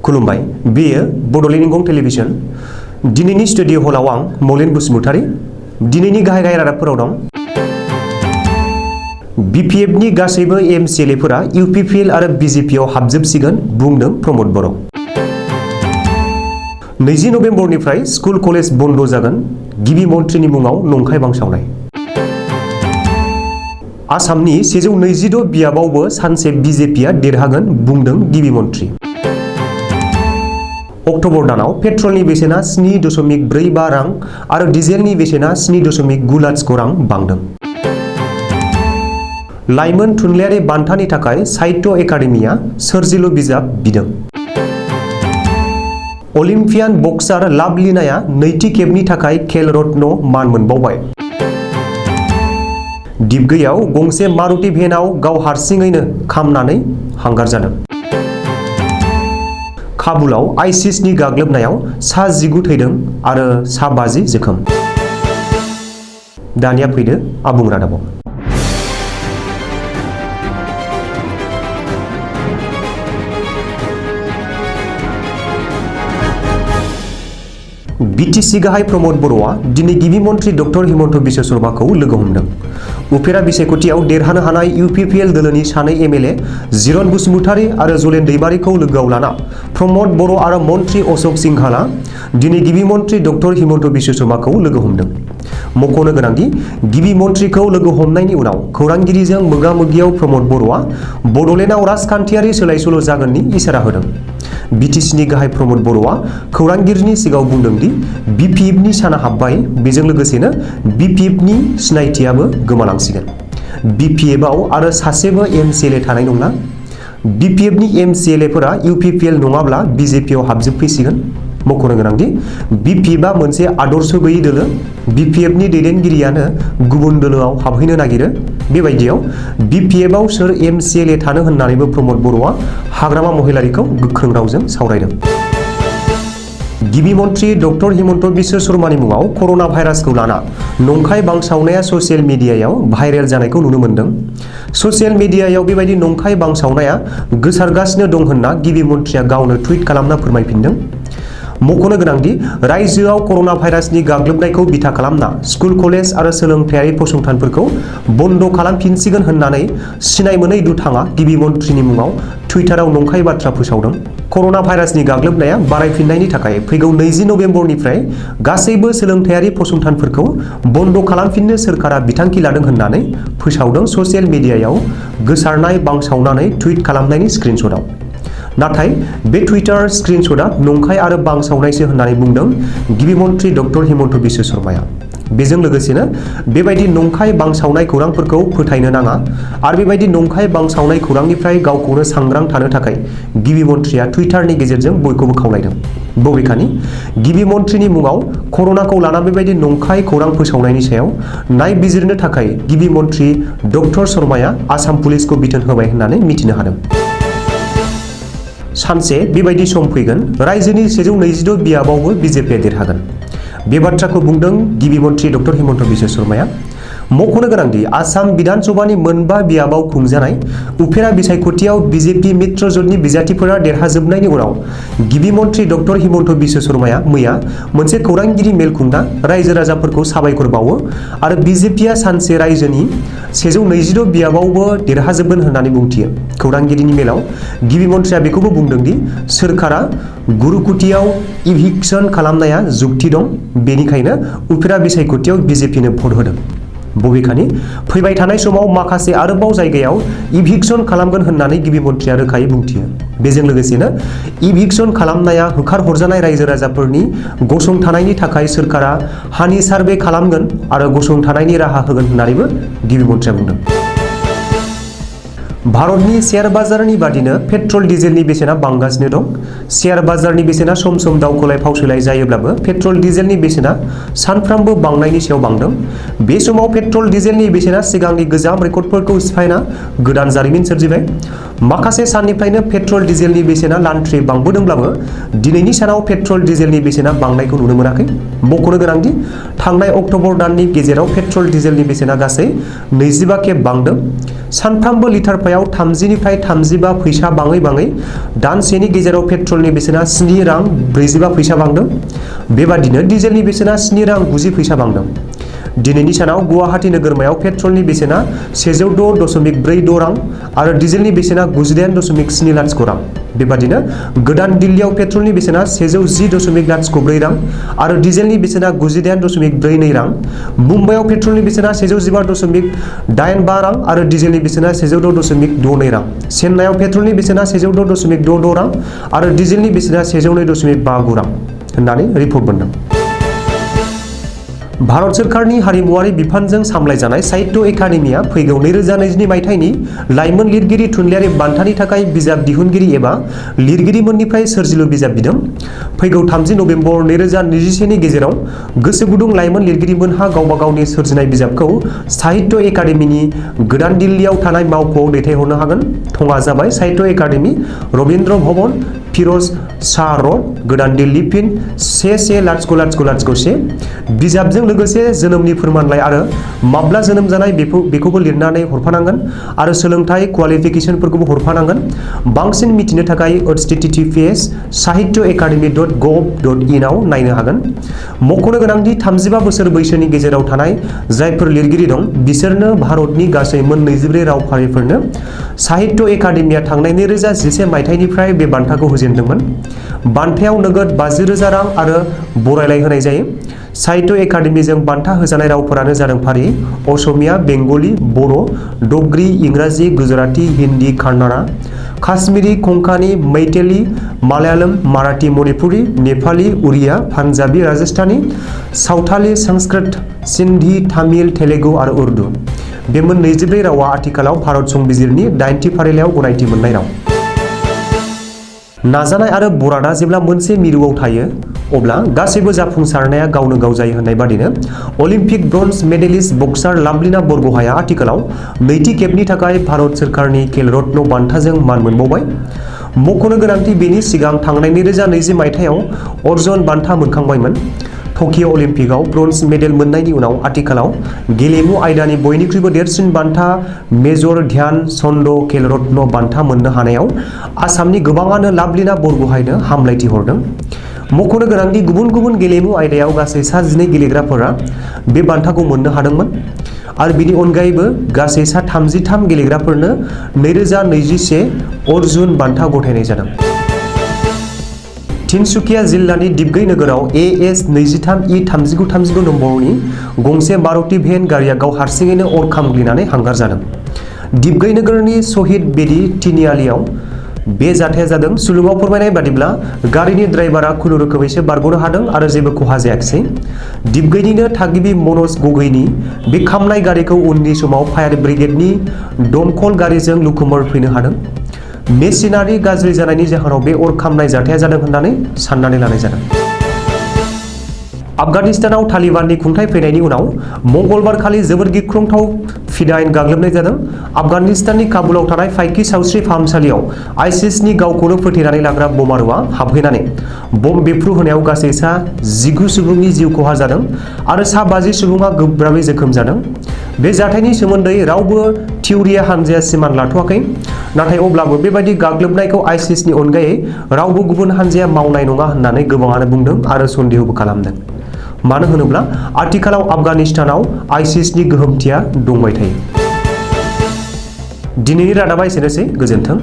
खुलुमबाय बेयो बड'लेण्ड इंखं टेलिभिजन दिनैनि स्टुडिअ हलाव आं मलिन बसुमतारी दिनैनि गाहाय रादाबफोराव दं बिपिएफनि गासैबो एमसिएलएफोरा इउपिपिएल आरो बिजेपिआव हाबजोबसिगोन बुंदों प्रमद बर' 20 नभेम्बरनिफ्राय स्कुल कलेज बन्द जागोन गिबि मन्थ्रिनि मुङाव नंखाय बांसावनाय आसामनि 126 बियाबावबो सानसे बिजेपिआ देरहागोन बुंदों गिबि मन्थ्रि अक्ट'बर दानाव पेट्रलनि बेसेना 7.45 रां आरो डिजेलनि बेसेना 7.9 रां बांदों लाइमोन थुनलाइयारि बान्थानि थाखाय साहित्य एकाडेमिया सोरजिलु बिजाब बिदों अलिम्पियान बक्सार लाभलिनाया नैथि खेबनि थाखाय खेल रत्न मान मोनबावबाय दिपगैयाव गंसे मारुति भेनाव गाव हारसिङैनो खामनानै हांगार जादों काबुलाव आइसिसनि गाग्लोबनायाव सा-19 थैदों आरो सा-50 जोखोम दानिया फैदो आबुं रादाबाव बिटिसि गाहाय प्रमद बर'आ दिनै गिबि मन्थ्रि डक्टर हिमन्त बिश्व शर्माखौ लोगो हमदों उफेरा बिसायख'थियाव देरहानो हानाय इउपिपिएल दोलोनि सानै एमएलए जिरन बसुमतारी आरो जलेन दैमारिखौ लोगोआव लाना प्रमद बर' आरो मन्थ्रि अशोक सिंहाला दिनै गिबि मन्थ्रि डक्टर हिमन्त बिश्व शर्माखौ लोगो हमदों मख'नो गोनांदि गिबि मन्थ्रिखौ लोगो हमनायनि उनाव खौरांगिरिजों मोगा-मोगियाव प्रमद बर'आ बड'लेण्डआव राजखान्थियारि सोलाय-सोल' जागोननि इसारा होदों बिटिसिनि गाहाय प्रमद बर'आ खौरांगिरिनि सिगाङाव बुंदों दि बिपिएफनि साना हाबबाय बेजों लोगोसेनो बिपिएफनि सिनायथियाबो गोमालांसिगोन बिपिएफआव आरो सासेबो एमसिएलए थानाय नंला बिपिएफनि एमसिएलएफोरा इउपिपिएल नङाब्ला बिजेपिआव हाबजोबफैसिगोन मख'नो गोनांदि बिपिएफआ मोनसे आदर्श गैयै दोलो बिपिएफनि दैदेनगिरियानो गुबुन दोलोआव हाबहैनो नागिरो बेबायदियाव बिपिएफआव सोर एमसिएलए थानो होननानैबो प्रमद बर'आ हाग्रामा महिलारिखौ गोख्रों रावजों सावरायदों गिबि मन्थ्रि डक्टर हिमन्त बिश्व शर्मानि मुङाव कर'ना भाइरासखौ लाना नंखाय बांसावनाया ससियेल मिडियायाव भाइरेल जानायखौ नुनो मोन्दों ससियेल मिडियायाव बेबायदि नंखाय बांसावनाया गोसारगासिनो दं होनना गिबि मन्थ्रिया गावनो टुइट खालामना फोरमायफिनदों मख'नो गोनांदि रायजोआव कर'ना भाइरासनि गाग्लोबनायखौ बिथा खालामना स्कुल कलेज आरो सोलोंथायारि फसंथानफोरखौ बन्द खालामफिनसिगोन होननानै सिनाय मोनै दुथाङा गिबि मन्थ्रिनि मुङाव टुइटाराव नंखाय बाथ्रा फोसावदों कर'ना भाइरासनि गाग्लोबनाया बारायफिननायनि थाखाय फैगौ 20 नभेम्बरनिफ्राय गासैबो सोलोंथायारि फसंथानफोरखौ बन्द खालामफिननो सोरखारा बिथांखि लादों होननानै फोसावदों ससियेल मिडियायाव गोसारनाय बांसावनानै टुइट खालामनायनि स्क्रिनशटआव नाथाय बे टुइटार स्क्रिनशटआ नंखाय आरो बांसावनायसो होननानै बुंदों गिबि मन्थ्रि डक्टर हिमन्त बिश्व शर्माया बेजों लोगोसेनो बेबायदि नंखाय बांसावनाय खौरांफोरखौ फोथायनो नाङा आरो बेबायदि नंखाय बांसावनाय खौरांनिफ्राय गावखौनो सांग्रां थानो थाखाय गिबि मन्थ्रिया टुइटारनि गेजेरजों बयखौबो खावलायदों बबेखानि गिबि मन्थ्रिनि मुङाव कर'नाखौ लाना बेबायदि नंखाय खौरां फोसावनायनि सायाव नायबिजिरनो थाखाय गिबि मन्थ्रि डक्टर शर्माया आसाम पुलिसखौ बिथोन होबाय होननानै मिथिनो हादों सानसे बेबायदि सम फैगोन रायजोनि 126 बियाबावबो बिजेपिआ देरहागोन बे बाथ्राखौ बुंदों गिबि मन्थ्रि डक्टर हिमन्त बिश्व शर्माया मख'नो गोनांदि आसाम बिधानसभानि मोनबा बियाबाव खुंजानाय उफेरा बिसायख'थियाव बिजेपि मित्र जोटनि बिजाथिफोरा देरहाजोबनायनि उनाव गिबि मन्थ्रि डक्टर हिमन्त बिश्व शर्माया मैया मोनसे खौरांगिरि मेल खुंना रायजो राजाफोरखौ साबायखर बावो आरो बिजेपिआ सानसे रायजोनि 126 बियाबावबो देरहाजोबगोन होननानै बुंथियो खौरांगिरिनि मेलाव गिबि मन्थ्रिया बेखौबो बुंदों दि सोरखारा गुरुकुटियाव इभिक्सन खालामनाया जुक्ति दं बेनिखायनो उफेरा बिसायख'थियाव बिजेपिनो भट होदों बबेखानि फैबाय थानाय समाव माखासे आरोबाव जायगायाव इभिक्सन खालामगोन होननानै गिबि मन्थ्रिया रोखायै बुंथियो बेजों लोगोसेनो इभिक्सन खालामनाया होखारहरजानाय रायजो राजाफोरनि गसंथानायनि थाखाय सोरखारा हानि सार्भे खालामगोन आरो गसंथानायनि राहा होगोन होननानैबो गिबि मन्थ्रिया बुंदों भारतनि शेयार बाजारनि बादिनो पेट्रल डिजेलनि बेसेना बांगासिनो दं शेयार बाजारनि बेसेना सम सम दावखोलाय फावसोलाय जायोब्लाबो पेट्रल डिजेलनि बेसेना सानफ्रामबो बांनायनि सायाव बांदों बे समाव पेट्रल डिजेलनि बेसेना सिगांनि गोजाम रेकर्डफोरखौ सिफायना गोदान जारिमिन सोरजिबाय माखासे साननिफ्रायनो पेट्रल डिजेलनि बेसेना लान्थ्रि बांबोदोंब्लाबो दिनैनि सानाव पेट्रल डिजेलनि बेसेना बांनायखौ नुनो मोनाखै मख'नो गोनांदि थांनाय अक्ट'बर दाननि गेजेराव पेट्रल डिजेलनि बेसेना गासै 25 खेब बांदों सानफ्रामबो लिटारफायाव रुजुनायाव 30 निफ्राय 35 फैसा बाङै दानसेनि गेजेराव पेट्रलनि बेसेना 7 रां 45 फैसा बांदों। बेबादिनो डिजेलनि बेसेना 7 रां 90 फैसा बांदों। दिनैनि सानाव गुवाहाटी नोगोरमायाव पेट्रलनि बेसेना 106.46 रां आरो डिजेलनि बेसेना 98.70 रां। बेबादिनो गोदान दिल्लीयाव पेट्रलनि बेसेना 110.04 रां आरो डिजेलनि बेसेना 98.42 रां। मुम्बाइआव पेट्रलनि बेसेना 115.85 रां आरो डिजेलनि बेसेना 106.62 रां। चेन्नाइआव पेट्रलनि बेसेना 106.66 रां आरो डिजेलनि बेसेना 102.59 रां होननानै रिपर्ट मोनदों। भारत सोरखारनि हारिमुवारि बिफानजों सामलायजानाय साहित्य एकाडेमिया फैगौ 2022 मायथाइनि लाइमोन लिरगिरि थुनलाइयारि बान्थानि थाखाय बिजाब दिहुनगिरि एबा लिरगिरिमोननिफ्राय सोरजिलु बिजाब बिदों। फैगौ 30 नबेम्बर 2021 नि गेजेराव गोसो गुदुं लाइमोन लिरगिरिमोनहा गावबा गावनि सोरजिनाय बिजाबखौ साहित्य एकाडेमिनि गोदान दिल्लीयाव थानाय मावख'आव दैथायहरनो हागोन। थङा जाबाय साहित्य एकाडेमि, रबीन्द्र भवन, फिरोज शाह र'ड, गोदान दिल्ली, पिन 110001। बिजाबजों लोगोसे जोनोमनि फोरमानलाइ आरो माब्ला जोनोम जानाय बेखौबो लिरनानै हरफानांगोन आरो सोलोंथाइ क्वालिफिकेशनफोरखौबो हरफानांगोन। बांसिन मिथिनो थाखाय https://sahityaacademy.gov.in आव नायनो हागोन। मख'नो गोनांदि 35 बोसोर बैसोनि गेजेराव थानाय जायफोर लिरगिरि दं बिसोरनो भारतनि गासै मोन 24 रावफारिफोरनो साहित्य एकाडेमिया थांनाय 2011 मायथाइनिफ्राय बे बान्थाखौ होजेनदोंमोन। बान्थायाव नोगोद 50,000 रां आरो बरायलाइ होनाय जायो। साहित्य एकाडेमिजों बान्था होजानाय रावफोरानो जादों फारि असमिया, बेंगली, बर', डगरी, इंराजि, गुजराती, हिन्दी, कन्नड़ा, काश्मीरी, कंकणी, मैथिली, मालयालम, माराठी, मणिपुरी, नेपाली, उड़िया, पान्जाबी, राजस्थानी, सावथाली, संस्कृत, सिन्धी, तामिल, तेलुगु आरो उर्दू। बे मोन 24 रावा आथिखालाव भारत संबिजिरनि 8थि फारिलाइयाव गनायथि मोननाय राव। नाजानाय आरो बरादा जेब्ला मोनसे मिरुआव थायो अब्ला गासैबो जाफुंसारनाया गावनो गाव जायो होननाय बादिनो अलिम्पिक ब्रन्ज मेडेलिस्ट बक्सार लाभलिना बरग'हाया आथिखालाव नैथि खेबनि थाखाय भारत सोरखारनि खेल रत्न बान्थाजों मान मोनबावबाय। मख'नो गोनांदि बेनि सिगां थांनाय 2020 मायथाइयाव अर्जुन बान्था मोनखांबायमोन। टकिय' अलिम्पिकआव ब्रन्ज मेडेल मोननायनि उनाव आथिखालाव गेलेमु आयदानि बयनिख्रुइबो देरसिन बान्था मेजर ध्यान चन्द खेल रत्न बान्था मोननो हानायाव आसामनि गोबाङानो लाभलिना बरग'हायनो हामलायथि हरदों। मख'नो गोनांदि गुबुन गुबुन गेलेमु आयदायाव गासै 12 गेलेग्राफोरा बे बान्थाखौ मोननो हादोंमोन आरो बिनि अनगायैबो गासै 33 गेलेग्राफोरनो 2021 अर्जुन बान्था गथायनाय जादों। तिनसुकिया जिल्लानि दिपगै नोगोराव AS-23E3939 नम्बरनि गंसे मारुति भेन गारिया गाव हारसिङैनो अर खामग्लिनानै हांगार जादों। दिपगै नोगोरनि शहीद बेदी तिनिआलियाव बे जाथाया जादों। सुलुङाव फोरमायनाय बादिब्ला गारिनि ड्राइभारा खुनुरुखुमैसो बारग'नो हादों आरो जेबो खहा जायाखिसै। दिपगैनिनो थागिबि मनज गगैनि बे खामनाय गारिखौ उननि समाव फायार ब्रिगेडनि दमखल गारिजों लुखुमोर फैनो हादों। मेसिनारि गाज्रि जानायनि जाहोनाव बे अर खामनाय जाथाया जादों होननानै साननानै लानाय जादों। आफगानिस्तानाव तालिबाननि खुंथाय फैनायनि उनाव मंगलबारखालि जोबोद गिख्रंथाव फिडाइन गाग्लोबनाय जादों। आफगानिस्ताननि काबुलाव थानाय फाइकि सावस्रि फाहामसालियाव आइसिसनि गावखौनो फोथैनानै लाग्रा बमारुआ हाबहैनानै बम बेफ्रु होनायाव गासै 19 सुबुंनि जिउ खहा जादों आरो 50 सुबुङा गोब्राबै जोखोम जादों। बे जाथायनि सोमोन्दै रावबो थिउरिया हानजाया सिमान लाथ'वाखै। नाथाय अब्लाबो बेबायदि गाग्लोबनायखौ आइसिसनि अनगायै रावबो गुबुन हानजाया मावनाय नङा होननानै गोबाङानो बुंदों आरो सन्देहबो खालामदों। मानो होनोब्ला आथिखालाव आफगानिस्तानाव आइसिसनि गोहोमथिया दंबाय थायो। दिनैनि रादाबा एसेनोसै। गोजोन्थों।